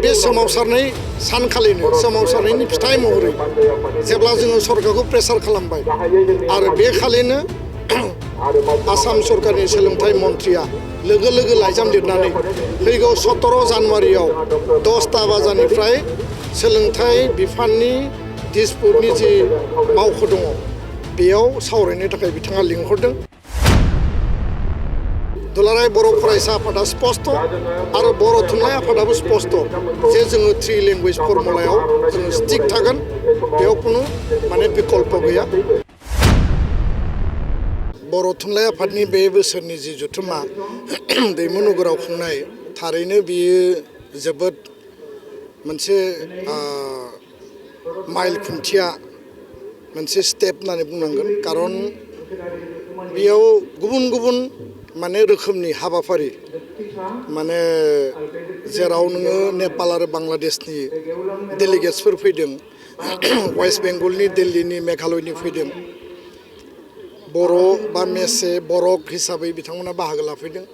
बे सोमावसारनाय सानखालिनो सोमावसारनायनि फिथाइ महरै जेब्ला जोङो सरकारखौ प्रेसार खालामबाय आरो बे खालिनो आसाम सरकारनि सोलोंथाइ मन्थ्रिया लोगो लोगो लाइजाम लिरनानै फैगौ 17 जानुवारियाव 10टा बाजानिफ्राय सोलोंथाइ बिफाननि दिसपुरनि जि मावख' दङ बेयाव सावरायनो थाखाय बिथाङा लिंहरदों। दुलाराय बर' फरायसा आफादा स्पष्ट आरो बर' थुनलाइ आफादाबो स्पष्ट जे जोङो 3 लेंगुवेज फर्मुलायाव जोङो स्टिक थागोन, बेयाव खुनु बिकल्प गैया। बर' थुनलाइ आफादनि बे बोसोरनि जि जथुम्मा दैमु नोगोराव खुंनाय थारैनो बियो जोबोद मोनसे माइल खुन्थिया मोनसे स्टेप होननानै बुंनांगोन। खारन बेयाव गुबुन गुबुन रोखोमनि हाबाफारि जेराव नोङो नेपाल आरो बांलादेशनि डेलिगेट्सफोर फैदों, वेस्ट बेंगलनि दिल्लीनि मेघालयनि फैदों, बर' बा मेसे बरक हिसाबै बिथांमोना बाहागो लाफैदों।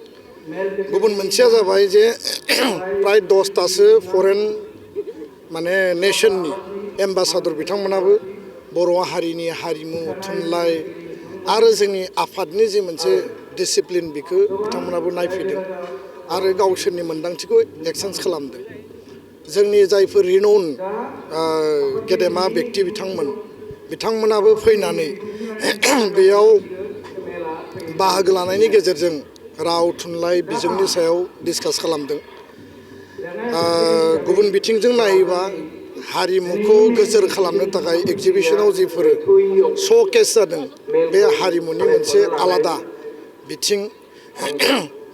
गुबुन मोनसेया जाबाय जे प्राय 10टासो फरेन नेशननि एम्बासादर बिथांमोनाबो बर' हारिनि हारिमु थुनलाइ आरो जोंनि आफादनि जि मोनसे डिसिप्लिन बेखौ बिथांमोनाबो नायफैदों आरो गावसोरनि मोन्दांथिखौ एक्सचेन्ज खालामदों। जोंनि जायफोर रिनाउन गेदेमा व्यक्ति बिथांमोनाबो फैनानै बेयाव बाहागो लानायनि गेजेरजों राव थुनलाइ बिजोंनि सायाव डिसकास खालामदों। गुबुन बिथिंजों नायोबा हारिमुखौ गोजोर खालामनो थाखाय एक्जिबिशनाव जिफोर श'केस जादों बे हारिमुनि मोनसे आलादा बिथिं।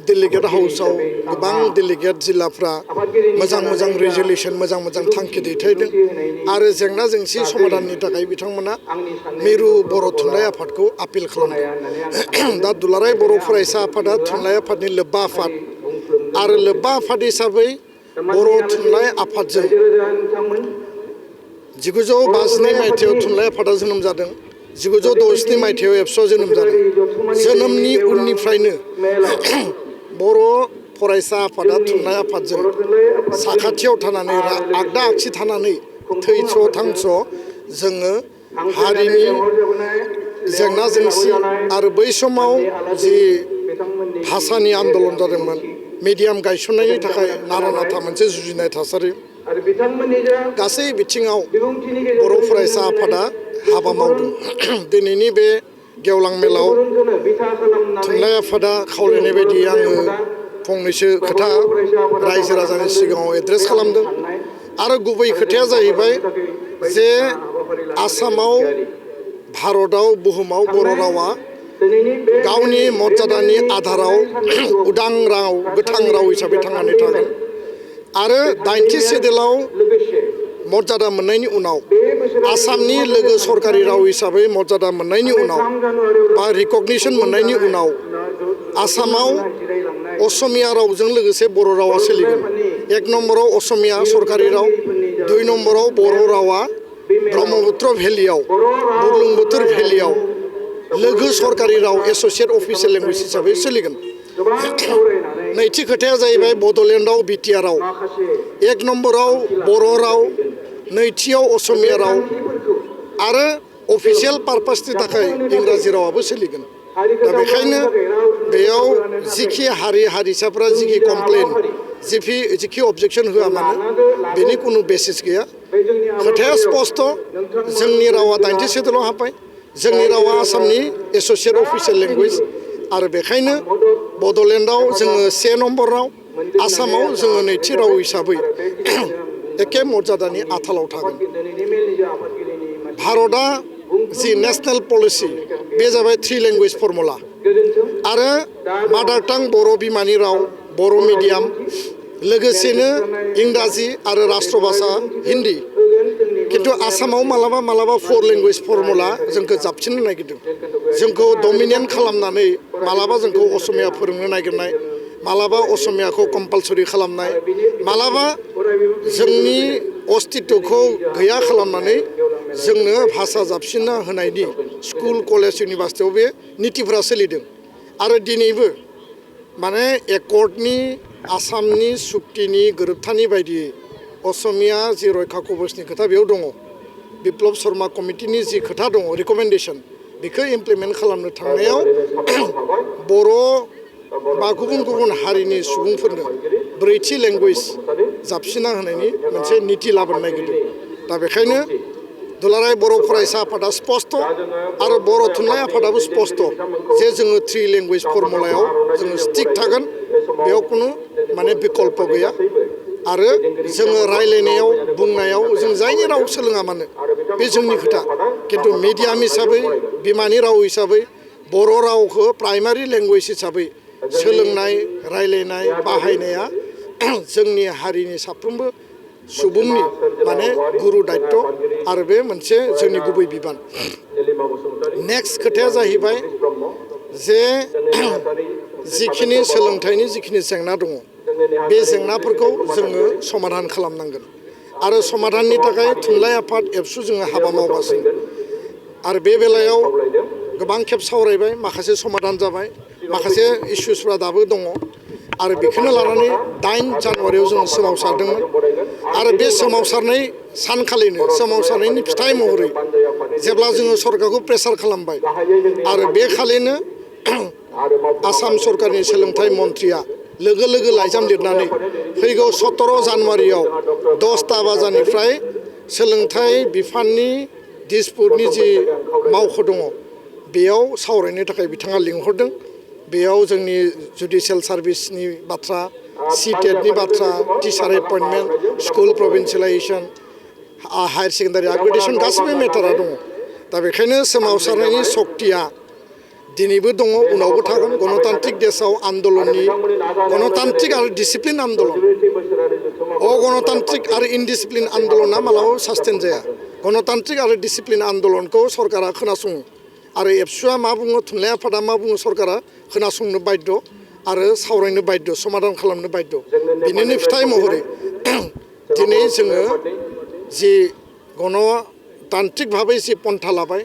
डेलिगेट हाउसआव गोबां डेलिगेट जिल्लाफ्रा मोजां रेजुलेसन मोजां थांखि दैथायदों आरो जेंना जेंसि समाधाननि थाखाय बिथांमोना मिरु बर' थुनलाइ आफादखौ आपिल खालामदों। दा दुलाराय बर' फरायसा आफादा थुनलाइ आफादनि लोब्बा आफाद आरो लोब्बा आफाद हिसाबै बर' थुनलाइ आफादजों 1952 मायथाइयाव थुनलाइ आफादा जोनोम जादों, 1967 मायथाइयाव एबसुआ जोनोम जादों। जोनोमनि उननिफ्रायनो बर' फरायसा आफादा थुनलाइ आफादजों साखाथियाव थानानै आगदा आगसि थानानै थैस' थांस' जोङो हारिनि जेंना जेंसि आरो बै समाव जि भाषानि आन्दलन जादोंमोन, मिडियाम गायसननायनि थाखाय नारा नाथा मोनसे जुजिनाय थासारि, गासै बिथिङाव बर' फरायसा आफादा हाबा मावदों। दिनैनि बे गेवलां मेलाव थुनलाइ आफादा खावलायनाय बायदि आङो फंनैसो खोथा रायजो राजानि सिगाङाव एड्रेस खालामदों आरो गुबै खोथाया जाहैबाय जे आसामाव भारतआव बुहुमाव बर' रावा गावनि मर्यादानि आधाराव उदां राव गोथां राव हिसाबै थांनानै थागोन आरो 80 सिडिउलाव मर्यादा मोननायनि उनाव आसामनि लोगो सरकारि राव हिसाबै मर्यादा मोननायनि उनाव बा रिकगनिसन मोननायनि उनाव आसामाव असमिया रावजों लोगोसे बर' रावा सोलिगोन। 1 नम्बराव असमिया सरकारि राव, 2 नम्बराव बर' रावा ब्रह्मपुत्र भेलियाव बुरलुंबुथुर भेलियाव लोगो सरकारि राव एस'सियेट अफिसियेल लेंगुवेज हिसाबै सोलिगोन। नैथि खोथाया जाहैबाय बड'लेण्डआव बिटिआरआव 1 नम्बराव बर' राव, नैथियाव असमिया राव आरो अफिसियेल पारपासनि थाखाय इंराजि रावाबो सोलिगोन। दा बेखायनो बेयाव जिखि हारि हारिसाफ्रा जिखि कमप्लेन जिखि अबजेक्सन होआ मानो बेनि कुनु बेसिस गैया। खोथाया स्पष्ट, जोंनि रावा 80 सिडिउलाव हाबबाय, जोंनि रावा आसामनि एस'सियेट अफिसियेल लेंगुवेज आरो बेखायनो बड'लेण्डआव जोङो 1 नम्बर राव, आसामाव जोङो नैथि राव हिसाबै एखे मर्यादानि आथालाव थागोन। भारतआ जि नेसनेल पलिसि बे जाबाय 3 लेंगुवेज फर्मुला आरो मादार टां बर' बिमानि राव बर' मिडियाम लोगोसेनो इंराजि आरो राष्ट्र भाषा हिन्दी। किन्तु आसामाव मालाबा 4 लेंगुवेज फर्मुला जोंखौ जाबसिननो नागिरदों, जोंखौ डमिनेट खालामनानै मालाबा जोंखौ असमिया फोरोंनो नागिरनाय, मालाबा असमियाखौ कम्पालसरि खालामनाय, मालाबा जोंनि अस्तित्वखौ गैया खालामनानै जोंनो भाषा जाबसिनना होनायनि स्कुल कलेज इउनिभार्सिटियाव बे नीतिफोरा सोलिदों आरो दिनैबो एकर्डनि आसामनि सुक्तिनि गोरोबथानि बायदियै असमिया जि रैखा कवचनि खोथा बेयाव दङ बिप्लब शर्मा कमिटिनि जि खोथा दङ रिकमेन्डेसन बेखौ इमप्लिमेन्ट खालामनो थांनायाव बर' बा गुबुन गुबुन हारिनि सुबुंफोरनो ब्रैथि लेंगुवेज जाबसिना होनायनि मोनसे नीति लाबोनो नागिरदों दा बेखायनो दुलाराय बर' फरायसा आफादा स्पष्ट आरो बर' थुनलाइ आफादाबो स्पष्ट जे जोङो 3 लेंगुवेज फर्मुलायाव जोङो स्टिक थागोन बेयाव खुनु माने बिकल्प गैया आरो जोङो रायलायनायाव बुंनायाव जों जायनि राव सोलोङा मानो बे जोंनि खोथा खिन्थु मिडियाम हिसाबै बिमानि राव हिसाबै बर' रावखौ प्राइमारि लेंगुवेज हिसाबै सोलोंनाय रायलायनाय बाहायनाया जोंनि हारिनि साफ्रोमबो सुबुंनि माने गुरु दायित्व आरो बे मोनसे जोंनि गुबै बिबान नेक्स्ट खोथाया जाहैबाय जे जिखिनि सोलोंथाइनि जिखिनि जेंना दङ बे जेंनाफोरखौ जोङो समाधान खालामनांगोन आरो समाधाननि थाखाय थुनलाइ आफाद एबसु जोङो हाबा मावगासिनो आरो बे बेलायाव गोबां खेब सावरायबाय माखासे समाधान जाबाय माखासे इस्युसफ्रा दाबो दङ आरो बेखौनो लानानै 8 जानुवारियाव जोङो सोमावसारदोंमोन आरो बे सोमावसारनाय सानखालिनो सोमावसारनायनि फिथाइ महरै जेब्ला जोङो सरकारखौ प्रेसार खालामबाय आरो बे खालिनो आसाम सरकारनि सोलोंथाइ मन्थ्रिया लोगो लोगो लाइजाम लिरनानै फैगौ 17 जानुवारियाव 10टा बाजानिफ्राय सोलोंथाइ बिफाननि दिसपुरनि जि मावख' दङ बेयाव सावरायनो थाखाय बिथाङा लिंहरदों बेयाव जोंनि जुडिशियेल सार्भिसनि बाथ्रा CTETनि बाथ्रा teacher appointment school provincialisation higher secondary upgradation गासैबो मेटारा दङ दा बेखायनो सोमावसारनायनि सक्तिया दिनैबो दङ उनावबो थागोन गणतान्त्रिक देशआव आन्दलननि गणतान्त्रिक आरो डिसिप्लिन आन्दलन अगणतान्त्रिक आरो इनडिसिप्लिन आन्दलना मालाबाबो सास्टेन जाया गणतान्त्रिक आरो डिसिप्लिन आन्दलनखौ सरकारा खोनासङो आरो एबसुआ मा बुङो थुनलाइ आफादा मा बुङो सरकारा खोनासंनो बाध्य आरो सावरायनो बाध्य समाधान खालामनो बाध्य बिनिनो फिथाइ महरै दिनै जोङो जि गणतान्त्रिक भाबै जि पन्था लाबाय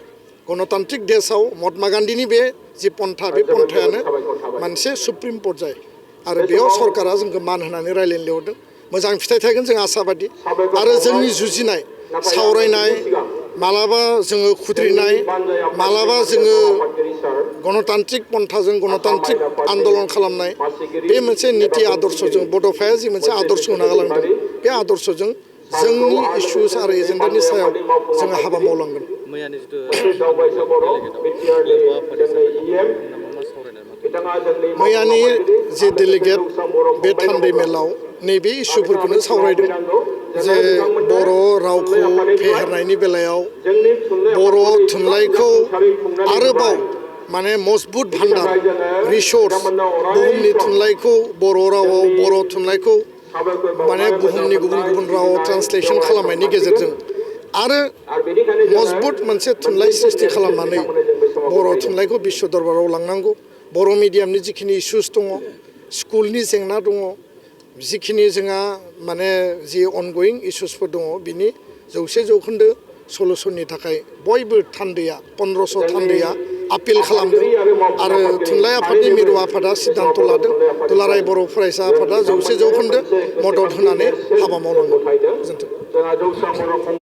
गणतान्त्रिक देशआव महात्मा गान्धीनि बे जि पन्था बे पन्थायानो मोनसे सुप्रिम पर्याय आरो बेयाव सरकारा जोंखौ मान होनानै रायलायनो लिंहरदों मोजां फिथाइ थायगोन जों आसाबादि आरो जोंनि जुजिनाय सावरायनाय मालाबा जोङो खुद्रिनाय मालाबा जोङो गणतान्त्रिक पन्थाजों गणतान्त्रिक आन्दलन खालामनाय बे मोनसे नीति आदर्शजों बड'फाया जि मोनसे आदर्श होना गालांदों बे आदर्शजों जोंनि इस्युस आरो एजेन्डानि सायाव जोङो हाबा मावलांगोन मैयानि जि डेलिगेट बे थान्दै मेलाव नैबे इस्युफोरखौनो सावरायदों जे बर' रावखौ फेहेरनायनि बेलायाव बर' थुनलाइखौ आरोबाव माने मजबुत भान्डार रिसोर्स बुहुमनि थुनलाइखौ बर' रावाव बर' थुनलाइखौ माने बुहुमनि गुबुन गुबुन रावाव ट्रान्सलेसन खालामनायनि गेजेरजों आरो मजबुत मोनसे थुनलाइ सृष्टि खालामनानै बर' थुनलाइखौ बिश्व दरबाराव लांनांगौ बर' मिडियामनि जिखिनि इस्युस दङ स्कुलनि जेंना दङ जिखिनि जोंहा माने जि अनगयिं इस्युसफोर दङ बिनि 100% सलुसननि थाखाय बयबो थान्दैया 1500 थान्दैया आपिल खालामदों आरो थुनलाइ आफादनि मिरु आफादा सिद्धान्त लादों दुलाराय बर' फरायसा आफादा 100% मदद होनानै हाबा मावलांगोन गोजोन्थों।